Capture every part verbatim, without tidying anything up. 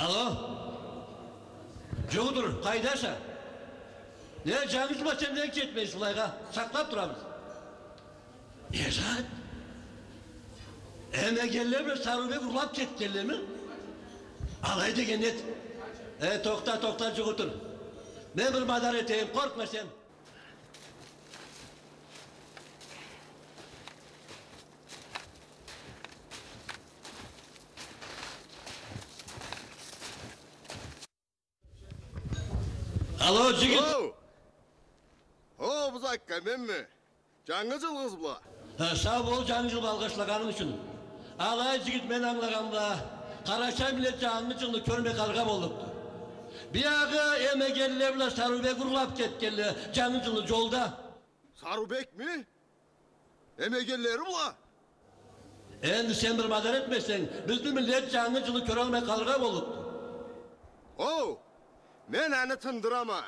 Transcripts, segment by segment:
Алло. Джугутур, къайдаса? Не, Джангы джылгъа сен нек джетмейсе былайгъа? Сакълаб турабыз. Не зат? Эмегенле бла Сарыубек урлаб кетгенлеми? Алай деген эт. Э, тохта, тохта, джугутур. Мен бир мадар этейим, къоркъма сен. Алло, джигит! Оу! Оу, Абузакка, менме. Джангы джылыгъыз бла. Ха, сау бол, Джангы джыл бла алгъышлагъанынг ючюн. Алай, джигит, мен ангылагъанымда, къарачай миллет Джангы джылны кёрмей къалыргъа боллукъду. Биягъы эмегенле бла Сарыубек урлаб кетгенле Джангы джылны джолда. Сарыубекми? Эмегенлери бла? Энди сен бир мадар этмесенг, бизни миллет Джангы джылны кёралмай къалыргъа боллукъду. Оу, мен аны тындырама.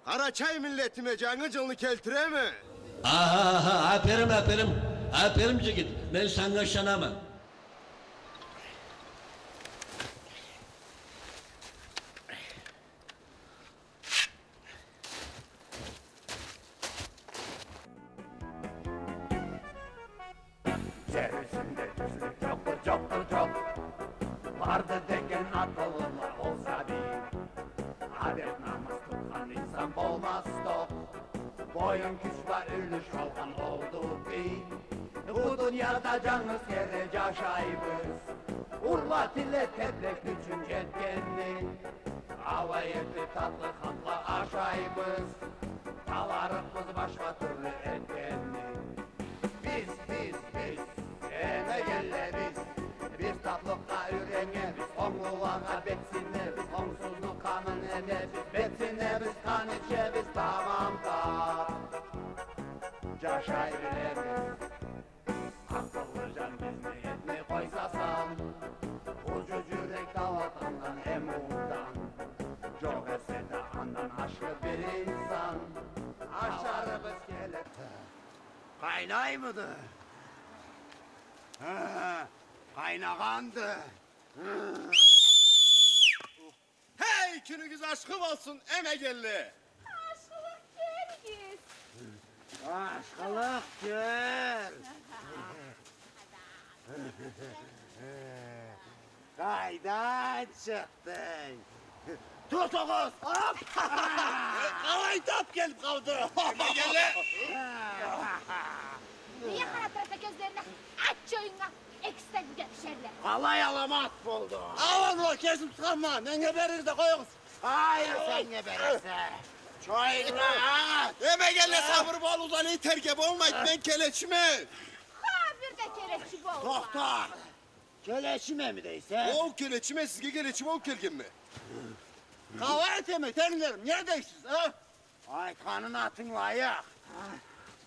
Къарачай миллетиме Джангы джылны келтиреме. Аха, аха, аперим, аперим. Аперим, джигит, мен санга ышанама. Джер юзюнде тюзлюк джокъду, джокъду, джокъ. Барды деген акъыллы ол сабий. Адет-намыс тутхан инсан болмаз тохт. Боюн кюч бла юлюш алгъан олду бий. Бу дунияда джангыз кере джашайбыз. Урла, тиле, тепрек ючюн джетгенни. Алай этиб татлы хантла ашайбыз. Таларыкъбыз башха тюрлю этгенни. Биз, биз, биз, эмегенле биз. Биз татлыкъгъа юйреннгенбиз, онглулагъа бетсинебиз, онгсузну къанын эмебиз, бетсинебиз, къан ичебиз, тамам да джашай билебиз. Акъыллы джан бизни этмей къойса сан, бу джюрек да атаннган эмудан. Джокъ эсе да андан ашхы бир инсан, ашарыбыз келир. Къайнаймыды? Ха, къайнагъанды. Хей, кюнюгюз ашхы болсун, эмегенле! Ашхылыкъ кёрюгюз! Ашхылыкъ кёр! Къайдан чыкъдынг? Тутугъуз! Оп! Э, къалай тап келип къалды? Эмегенле! Неге къарап тураса кёзлерине? Ач джоюнга, экиси да бирге пишерле. Къалай аламат болду? Аланы, кесим тутханма, меннге беригиз да къоюгъуз. Ай, сен не бересе? Джоюнга, а? Эмегенле, сабыр болугъуз, аны итерге болмайды, мен келечиме. Ха, бир да келечи болма. Тохта. Келечимеми дейсе? Оу, келечиме, сизге келечи болуп келгенме. Къалай этеме, тенглерим, не дейсиз, а? Айтханына тынгылайыкъ.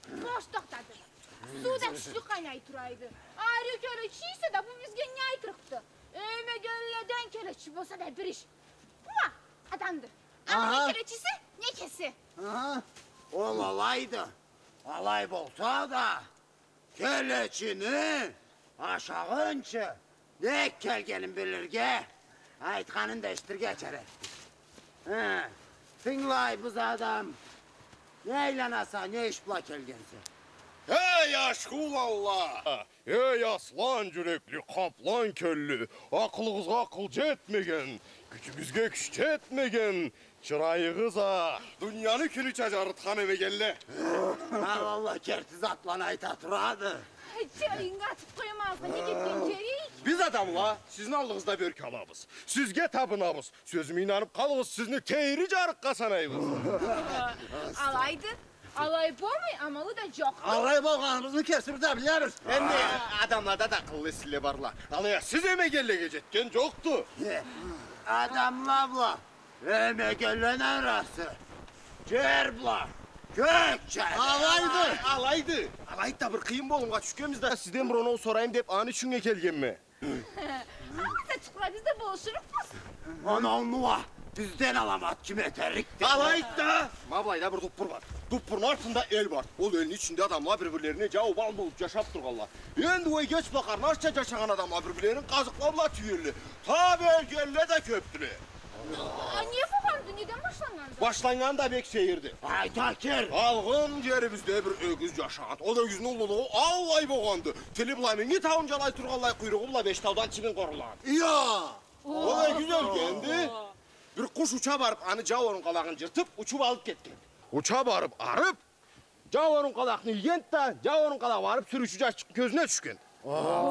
Бош тохтады. Суу да кючлю къайнай турайды. Ариу келечи эсе да, бу бизге не айтырыкъды? Эмегенледен келечи болса да бир иш. Уа, адамды. Аха. Адамны келечиси не кеси? Аха. Ол алайды. Алай болса да, келечини ашагъынчы нек келгенин билирге, айтханын да эшитирге керек. Хы, тынгылайбыз, адам. Не айланаса, не иш бла келгенсе? Эй, ашхы уланла! Эй, аслан джюрекли, къаплан кёллю, акъылыгъызгъа акъыл джетмеген, кючюгюзге кюч джетмеген, чырайыгъыз а дунияны кюнюча джарытхан эмегенле. Ха, валлахи, керти затланы айта турады. Джеринге атып къоймазгъа, не кетген джерик? Биз, адамла, сизни аллыгъызда бёрк алабыз. Сизге табынабыз. Сёзюме ийнанып къалыгъыз, сизни тейри джарыкъгъа санайбыз. Алайды. Алай болмай, амалы да джокъ. Алай болгъаныбызны кесибиз да билебиз. Энди адамлада да акъыллы эсилле барла. Алай а сиз эмегенлеге джетген джокъду. Э, адамла бла эмегенлени арасы джер бла кёк чайдай. Алайды, алайды. Алайды да, бир къыйын болумгъа тюшгенбиз да, сизден бир оноу сорайым деп, аны ючюннге келгенме. Аласа, чукъура, биз да болушурукъбуз. Оноуму уа Бизден аламат ким этерик деп. Алайды да! Ма былайда бир дуппур бар. Дуппурну артында эл бар. Ол элни ичинде адамла бир-бирлерине джау-бал болуп джашап тургъанла. Энди ол эгеч бла къарнашча джашагъан адамла бир-бирлерин къазыкъла бла тюелле. Тап элгенле да кёпдюле. А не болгъанды, неден башланнганды? Башланнганы да бек сейирди. Айда кел! Алгъын джерибизде бир ёгюз джашагъанды. Ол ёгюзню уллулугъу аллай болгъанды. Тили бла Минги тауун джалай тургъанлай, къуйругъу бла Бештаудан Чимин къорулагъан. Я! Ол ёгюз ёлгенди. Бир къуш уча барып, аны джау орункъалагъын джыртып, учуп алып кетген. Уча барып, арып, джау орункъалакъны ийгенди да, джау орункъалакъ барып, сюрюучю джашчыкъны кёзюне тюшген.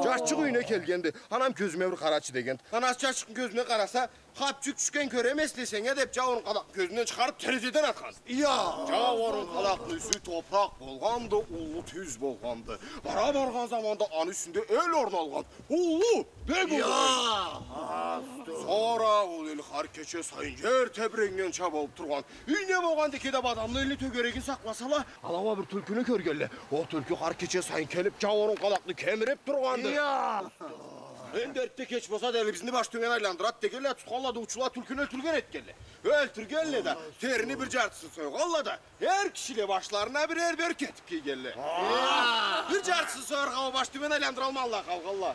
Джашчыкъ юйюне келгенди. «Анам, кёзюме бир къарачы», — дегенди. Анасы джашчыкъны кёзюне къараса, хапчюк тюшген кёремезсе сеннге деп, джау орункъалакъны кёзюнден чыгъарып, терезеден атханды. Я! Джау орункъалакъны юсю топуракъ болгъанды, уллу тюз болгъанды. Бара баргъан заманда аны юсюнде эл орун алгъан. Уллу, бек уллу. Я! Сора ол эл хар кече сайын джер тебиреннгенча болуп тургъан. Ий, не болгъанды экен деп адамла элни тёгерегин сакъласала, ала уа бир тюлкюню кёргенле. Ол тюлкю хар кече сайын келип, джау орункъалакъны кемирип тургъанды. Я! Энди эртте-кеч болса да, элибизни баш тёбен айландырады дегенле, тутханла да, уучула тюлкюню ёлтюрген этгенле. Ёлтюргенле да, терини бир джартысын сойгъанла да, эр кишиле башларына бирер берк этип кийгенле. Бир джартысын сояргъа уа баш тёбен айландыралмай къалгъанла.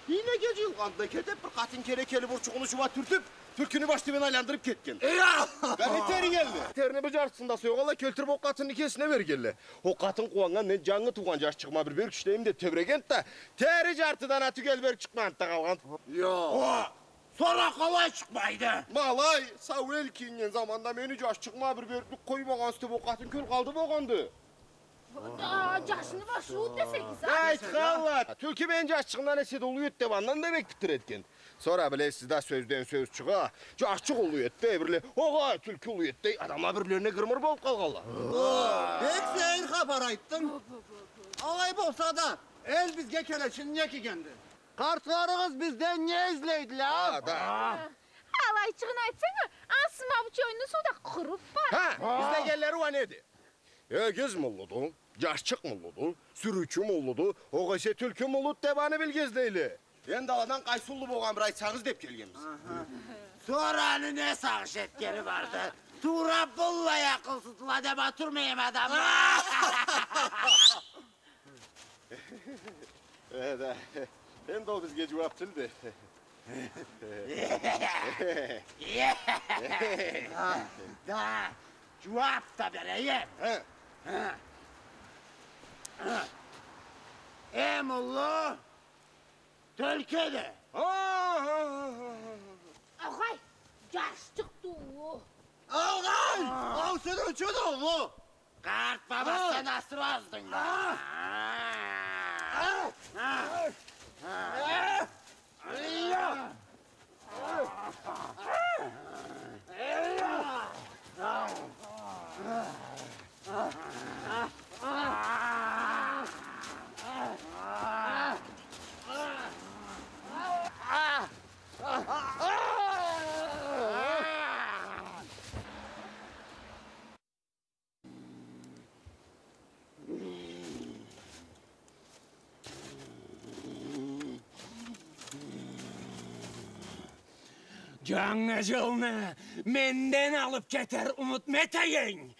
Ийнеге джыйылгъанды да, кетип, бир къатын келе келип, урчугъуну чуба тюртюп, тюлкюню баш тёбен айландырып кетген. Бери теригенле. Терини бир джартысын да сойгъанла, келтирип ол къатынны кесине бергенле. Ол къатын къууаннганды: «Мен джангы туугъан джашчыгъыма бир берк ишлейим», — деп тебирегенди да, тери джартыдан а тюгел берк чыкъмагъанды да къалгъанды. Я. Сора къалай чыкъмайды? Ма алай, сау эл кийиннген заманда мени джашчыгъыма бир берклик къоймагъансыз деп, ол къатын кёл къалды болгъанды. Да, джашны башы уллу эсе эди, а? Айтханла, тюлкю мени джашчыгъымдан эсе да уллу эди деп, андан да бек питир этген. Сора, билесиз да, сёзден сёз чыгъа. Джашчыкъ уллу эди дей, бирле, огъай, тюлкю уллу эди дей, адамла бир-бирлерине гыр-мыр болуп къалгъанла. Бек сейир хапар айтдынг. Алай болса да, эл бизге келешин не кийгенди? Къартларыгъыз бизден не излейдиле, а? Ха, да. Алайчыгъын айтсанг, Асма бу чойну сууда къуруп бара. Ха, излегенлери уа неди? Ёгюзмю уллуду, джашчыкъмы уллуду, сюрюучюмю уллуду, огъесе тюлкюмю уллуду деп, аны билирге излейле. Энди аладан къайсы уллу болгъанын бир айтсагъыз деп келгенбиз. Аха. Сора аны не сагъыш этгени барды? Туура быллай акъылсыздыла деп отурмайма адамла. Э, да. Энди ол бизге джууап тюлдю. Да, джууап да берейим. Хы. Эм уллу тюлкюдю. Огъай, джашчыкъды уллу. Огъай, ол сюрюучюдю уллу. Къарт бабасындан асыры оздунг да. Джангы джылны менден алып кетер умутму этегенг?